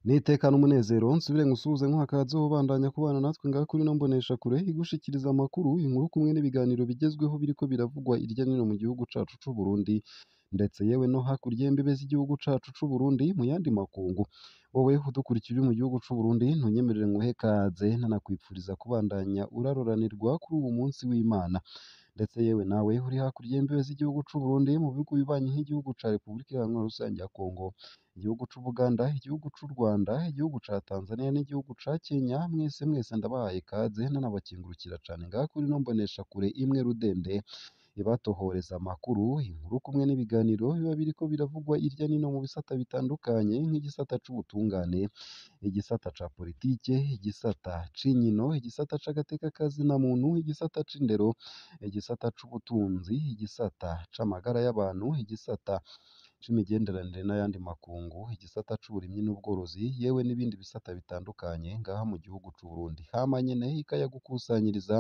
N'iteka n'umunezero nsubire ngusuhuze nkuha akaze ubandanya kubana natwe ngaha kuri ino mboneshakure igushikiriza amakuru, inkuru kumwe n'ibiganiro bigezweho biriko biravugwa irya nino mu gihugu cacu c'u Burundi, ndetse yewe no hakurya y'imbibe z'igihugu cacu c'u Burundi mu yandi makungu. Wowe udukurikira uri mu gihugu c'u Burundi ntunyemerere nguhe kaze nanakwipfuriza kubandanya uraroranirwa kuri uwu munsi w'Imana. Ndetse yewe nawe uri hakurya y'imbibe z'igihugu c'u Burundi mu bihugu bibanyi nk'igihugu ca Repubulika Iharanira Rusangi ya Kongo, igihugu c'Ubuganda, igihugu c'u Rwanda, igihugu ca Tanzania n'igihugu ca Kenya, mwese mwese ndabahaye ikaze nanabakengurukira cane ngaha kuri ino mboneshakure imwe rudende ibatohoreza amakuru, inkuru kumwe n'ibiganiro biba biriko biravugwa irya nino mu bisata bitandukanye nk'igisata c'ubutungane, igisata ca politike, igisata c'inkino, igisata c'agateka kazina muntu, igisata c'indero, igisata c'ubutunzi, igisata c'amagara y'abantu, igisata c'imigenderanire n'ayandi makungu, igisata c'uburimyi n'ubworozi, yewe n'ibindi bisata bitandukanye ngaha mu gihugu c'u Burundi. Hama nyene ikayagukusanyiriza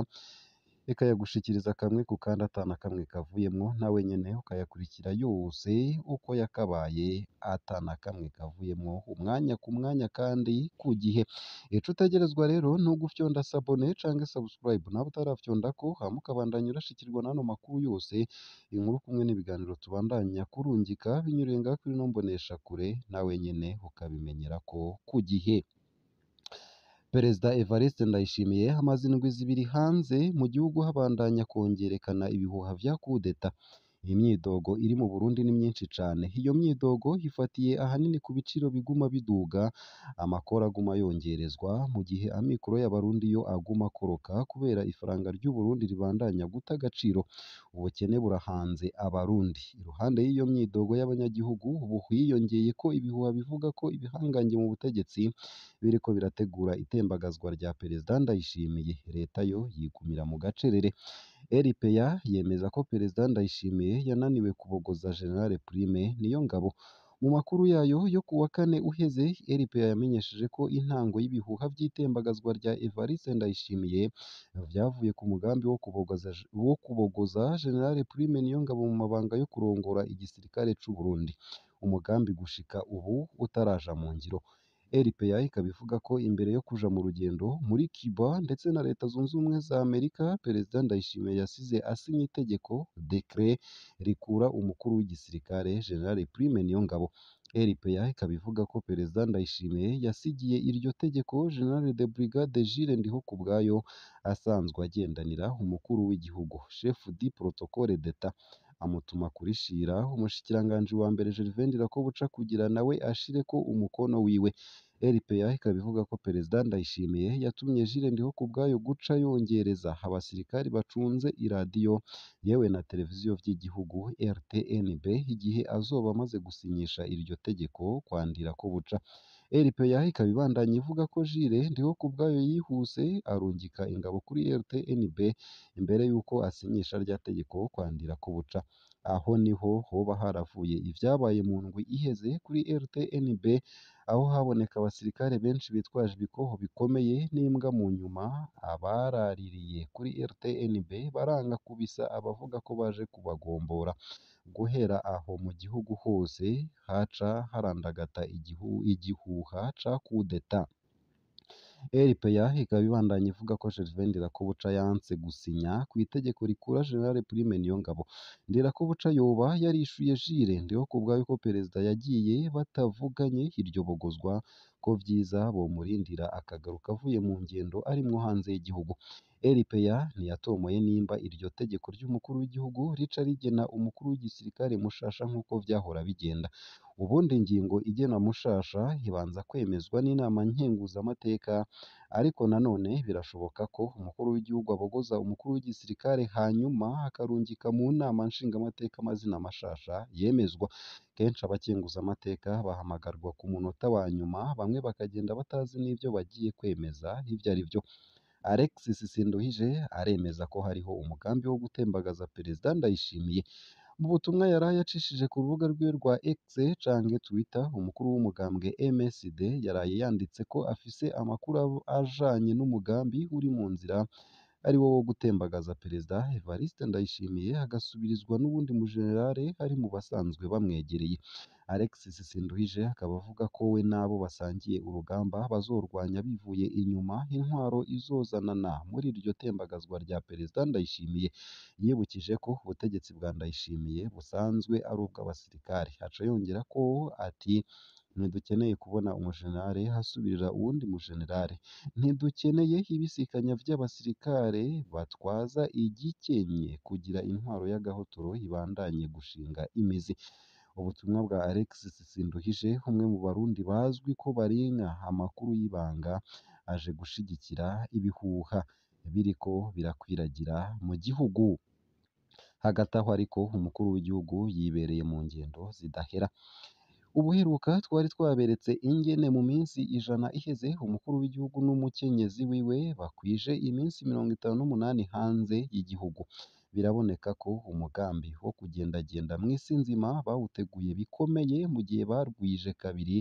ikayagushikiriza kamwe ku kandi atana kamwe kavuyemwo, nawe nyene ukayakurikira yose uko yakabaye atana kamwe kavuyemwo, umwanya ku mwanya kandi ku gihe. Ico utegerezwa rero ni ugufyonda s'abonner canke subscribe nawe utarafyondako, hama ukabandanya urashikirwa n'ano makuru yose, inkuru kumwe n'ibiganiro tubandanya kurungika binyuriye ngaha kuri ino mboneshakure, nawe nyene ukabimenyerako ku gihe. Perezida Evariste Ndayishimiye amaze indwi zibiri hanze mu gihugu habandanya kongerekana ibihuha vya kudeta. Imyidogo iri mu Burundi ni myinshi cane. Iyo myidogo ifatiye ahanini ku biciro biguma biduga, amakori aguma yongerezwa, mu gihe amikoro y'abarundi yo aguma akoroka kubera ifaranga ry'Uburundi ribandanya guta agaciro. Ubukene burahanze abarundi. Iruhande y'iyo myidogo y'abanyagihugu, ubu hiyongeyeko ibihuha bivuga ko ibihangange mu butegetsi biriko birategura itembagazwa rya Perezida Ndayishimiye. Leta yo yigumira mu gacerere. RPA yemeza ko Perezida Ndayishimiye yananiwe kubogoza General Prime Niyongabo. Mu makuru yayo yo kuwa kane uheze, RPA yamenyesheje ko intango y'ibihuha vy'itembagazwa rya Evariste Ndayishimiye vyavuye ku mugambi wo kubogoza General Prime Niyongabo mu mabanga yo kurongora igisirikare c'u Burundi. Umugambi gushika ubu utaraja mu ngiro. RPA ikaba ivuga ko imbere yo kuja mu rugendo muri Cuba ndetse na Leta Zunze Ubumwe za Amerika, Perezida Ndayishimiye yasize asinye itegeko décret rikura umukuru w'igisirikare General Prime Niyongabo. RPA ikaba ivuga ko Perezida Ndayishimiye yasigiye iryo tegeko General de Brigade Jules Ndihokubwayo asanzwe agendanira umukuru w'igihugu, chef du protocole d'Etat, amutuma kurishira umushikiranganji wa mbere Gervais Ndirakobuca kugira nawe ashireko umukono wiwe. RPA ikaba ivuga ko Perezida Ndayishimiye yatumye Jules Ndihokubwayo guca yongereza abasirikari bacunze iradiyo yewe na televiziyo vy'igihugu RTNB igihe azoba amaze gusinyisha iryo tegeko kwa Ndirakobuca. RPA ikaba ibandanya ivuga ko Jules Ndihokubwayo yihuse arungika ingabo kuri RTNB imbere y'uko asinyisha rya tegeko kwa Ndirakobuca. Aho niho hoba haravuye ivyabaye mu ndwi iheze kuri RTNB, aho haboneka abasirikare benshi bitwaje ibikoho bikomeye n'imbwa mu nyuma abaraririye kuri RTNB baranga kubisa abavuga ko baje kubagombora. Guhera aho mu gihugu hose haca harandagata igihuha ca kudeta. RPA ikaba ibandanya ivuga ko Gervais Ndirakobuca yanse gusinya kw'itegeko rikura General Prime Niyongabo. Ndirakobuca yoba yarishuye Jules Ndihokubwayo ko Perezida yagiye batavuganye iryo bogozwa, ko vyiza bomurindira akagaruka avuye mu ngendo arimwo hanze y'igihugu. RPA ntiyatomoye nimba iryo tegeko ry'umukuru w'igihugu rica rigena umukuru w'igisirikare mushasha nk'uko vyahora bigenda. Ubundi ingingo igena mushasha ibanza kwemezwa n'inama nkenguzamateka, ariko nanone birashoboka ko umukuru w'igihugu abogoza umukuru w'igisirikare hanyuma akarungika mu nama nshingamateka amazina mashasha yemezwa. Kenshi abakenguzamateka bahamagarwa ku munota wa nyuma, bamwe bakagenda batazi n'ivyo bagiye kwemeza ivyo ari vyo. Alexis Sinduhije aremeza ko hariho umugambi wo gutembagaza Perezida Ndayishimiye. Mu butumwa yaraye acishije ku rubuga rwiwe rwa X canke Twitter, umukuru w'umugambwe MSD yaraye yanditse ko afise amakuru ajanye n'umugambi uri mu nzira ari wo wo gutembagaza Perezida Evariste Ndayishimiye agasubirizwa n'uwundi mujenerale ari mu basanzwe bamwegereye. Alexis Sinduhije akaba avuga ko we n'abo basangiye urugamba bazorwanya bivuye inyuma intwaro izozanana muri iryo tembagazwa rya Perezida Ndayishimiye. Yibukije ko ubutegetsi bwa Ndayishimiye busanzwe ari ubw'abasirikare. Aca yongera ko ati: "Ntidukeneye kubona umujenerale asubirira uwundi mujenerale, ntidukeneye ibisikanya vy'abasirikare batwaza igikenye kugira intwaro y'agahotoro ibandanye gushinga imizi." Ubutumwa bwa Alexis Sinduhije, umwe mu Barundi bazwi ko barinka amakuru y'ibanga, aje gushigikira ibihuha biriko birakwiragira mu gihugu. Hagati aho ariko, umukuru w'igihugu yibereye mu ngendo zidahera. Ubuheruka twari twaberetse ingene mu minsi 100 iheze umukuru w'igihugu n'umukenyezi wiwe bakwije iminsi 58 hanze y'igihugu. Biraboneka ko umugambi wo kugendagenda mw'isi nzima bawuteguye bikomeye mu gihe barwije kabiri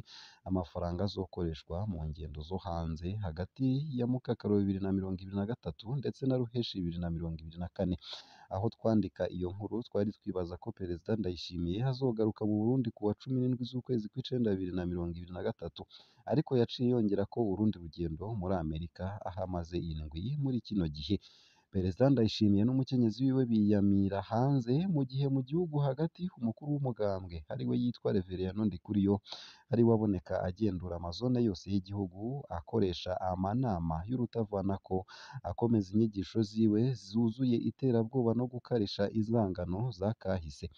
amafaranga azokoreshwa mu ngendo zo hanze hagati ya Mukakaro 2023 ndetse na Ruheshi 2024. Aho twandika iyo nkuru twari twibaza ko Perezida Ndayishimiye azogaruka mu Burundi kuwa 17 z'ukwezi kw'icenda 2023, ariko yaciye yongerako urundi rugendo muri Amerika aho amaze indwi muri kino gihe. Perezida Ndayishimiye n'umukenyezi wiwe biyamira hanze, mu gihe mu gihugu hagati umukuru w'umugambwe ariwe yitwa Reveriyano Ndikuriyo ariwe aboneka agendura amazone yose y'igihugu, akoresha amanama y'urutavanako, akomeza inyigisho ziwe zuzuye iterabwoba no gukarisha inzangano za kahise.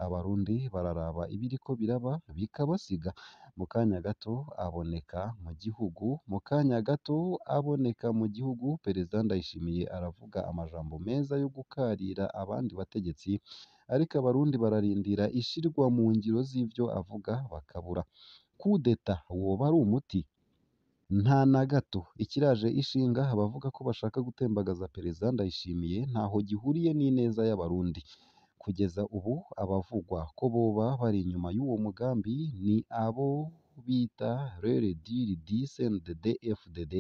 Abarundi bararaba ibiriko biraba bikabasiga. Mu kanya gato aboneka mu gihugu, mu kanya gato aboneka mu gihugu, Perezida Ndayishimiye aravuga amajambo meza yo gukarira abandi bategetsi, ariko Abarundi bararindira ishirwa mu ngiro z'ivyo avuga bakabura. Coup d'etat woba ari umuti? Nta na gato. Ikiraje ishinga abavuga ko bashaka gutembagaza Perezida Ndayishimiye ntaho gihuriye n'ineza y'Abarundi. Kugeza ubu abavugwa ko boba bari inyuma y'uwo mugambi ni abo bita RRDD CNDD FDD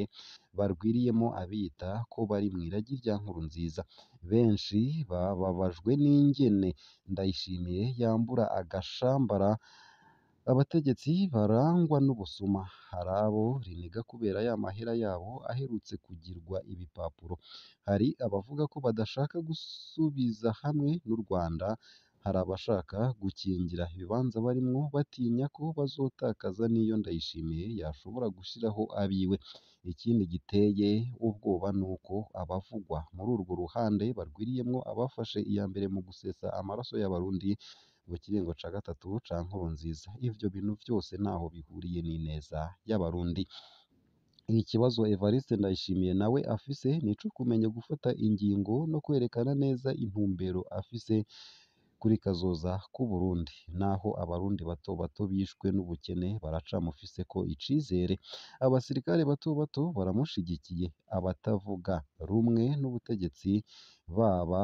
barwiriyemo abiyita ko bari mw'iragi rya Nkurunziza. Benshi bababajwe n'ingene Ndayishimiye yambura agashambara abategetsi barangwa n'ubusuma. Hari abo riniga kubera ya mahera yabo aherutse kugirwa ibipapuro. Hari abavuga ko badashaka gusubiza hamwe n'u Rwanda, hari abashaka gukingira ibibanza barimwo batinya ko bazotakaza n'iyo Ndayishimiye yashobora gushiraho abiwe. Ikindi giteye ubwoba nuko abavugwa muri urwo ruhande barwiriyemwo abafashe iya mbere mu gusesa amaraso y'Abarundi mu kiringo ca gatatu ca Nkurunziza. Ivyo bintu vyose ntaho bihuriye n'ineza y'Abarundi. Ikibazo Evariste Ndayishimiye nawe afise nico kumenya gufata ingingo no kwerekana neza intumbero afise kuri kazoza k'u Burundi. Naho Abarundi bato bato bishwe n'ubukene baracamufiseko icizere. Abasirikare bato bato baramushigikiye. Abatavuga rumwe n'ubutegetsi baba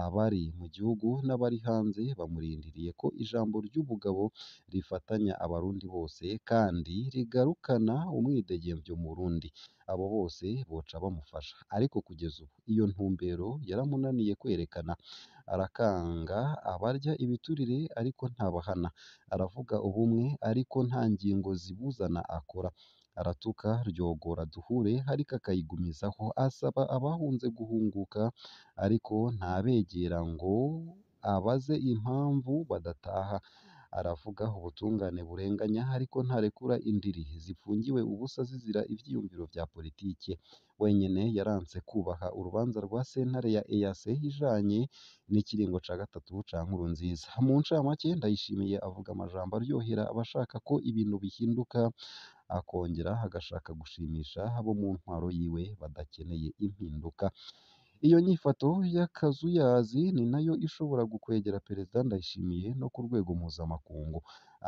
abari mu gihugu n'abari hanze bamurindiriye ko ijambo ry'ubugabo rifatanya Abarundi bose kandi rigarukana umwidegemvyo mu Burundi. Abo bose boca bamufasha. Ariko kugeza ubu iyo ntumbero yaramunaniye kwerekana. Arakanga abarya ibiturire ariko ntabahana. Aravuga ubumwe ariko nta ngingo zibuzana akora. Aratuka ryogora duhure ariko akayigumizaho. Asaba abahunze guhunguka ariko ntabegera ngo abaze impamvu badataha. Aravuga ubutungane burenganya ariko ntarekura indiri zipfungiwe ubusa zizira ivyiyumviro vya politike. Wenyene yaranse kubaha urubanza rwa sentare ya EAC ijanye n'ikiringo ca gatatu ca Nkurunziza. Mu ncamake, Ndayishimiye avuga amajambo aryohera abashaka ko ibintu bihinduka, akongera agashaka gushimisha abo mu ntwaro yiwe badakeneye impinduka. Iyo nyifato y'akazuyazi ni nayo ishobora gukwegera Perezida Ndayishimiye no ku rwego mpuzamakungu.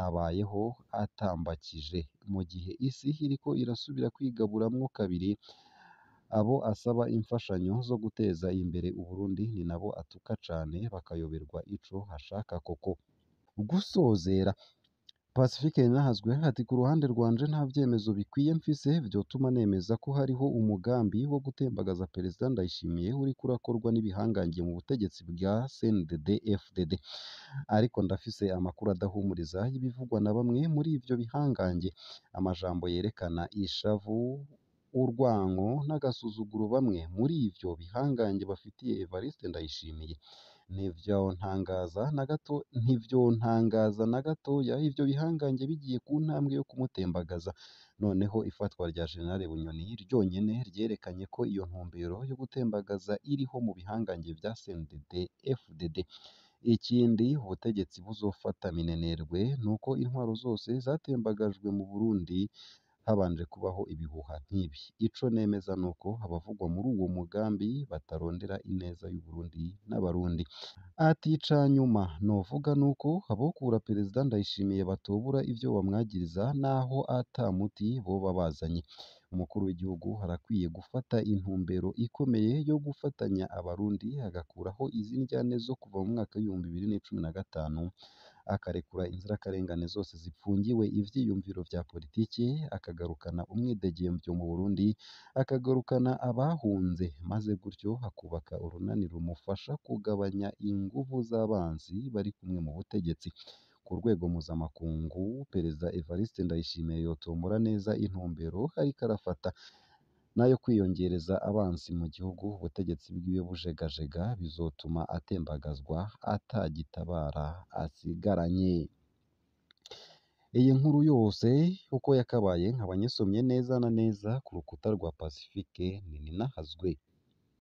Abayeho atambakije mu gihe isi iriko irasubira kwigaburamwo kabiri. Abo asaba imfashanyo zo guteza imbere Uburundi ni nabo atuka cane bakayoberwa ico ashaka koko. Gusozera. Pacifique Nininahazwe ati ku ruhande rwanje nta vyemezo bikwiye mfise vyotuma nemeza ko hariho umugambi wo gutembagaza Perezida Ndayishimiye uriko urakorwa n'ibihangange mu butegetsi bwa CNDD-FDD, ariko ndafise amakuru adahumuriza y'ibivugwa na bamwe muri ivyo bihangange, amajambo yerekana ishavu, urwanko n'agasuzuguro bamwe muri ivyo bihangange bafitiye Evariste Ndayishimiye. Ntivyontangaza na gatoya ivyo bihangange bigiye ku ntambwe yo kumutembagaza. Noneho ifatwa rya General Bunyoni ryonyene ryerekanye ko iyo ntumbero yo gutembagaza iriho mu bihangange vya CNDD-FDD. Ikindi ubutegetsi buzofata minenerwe nuko intwaro zose zatembagajwe mu Burundi habanje kubaho ibihuha nk'ibi. Ico nemeza nuko abavugwa muri uwo mugambi batarondera ineza y'Uburundi n'Abarundi. Ati ica nyuma novuga nuko abokura Perezida Ndayishimiye batobura ivyo bamwagiriza naho ata muti boba bazanye. Umukuru w'igihugu arakwiye gufata intumbero ikomeye yo gufatanya Abarundi, agakuraho izi ndyane zo kuva mu mwaka w'2015, akarekura inzirakarengane zose zipfungiwe ivyiyumviro vya politiki, akagarukana umwidegemvyo mu Burundi, akagarukana abahunze, maze gutyo hakubaka urunani rumufasha kugabanya inguvu z'abansi bari kumwe mu butegetsi. Ku rwego mpuzamakungu, Perezida Evariste Ndayishimiye yotombora neza intumbero ariko arafata nayo kwiyongereza abansi mu gihugu, ubutegetsi bwiwe bujegajega, bizotuma atembagazwa atagitabara asigaranye. Iyi nkuru yose uko yakabaye nkaba nyisomye neza na neza ku rukuta rwa Pacifique Nininahazwe.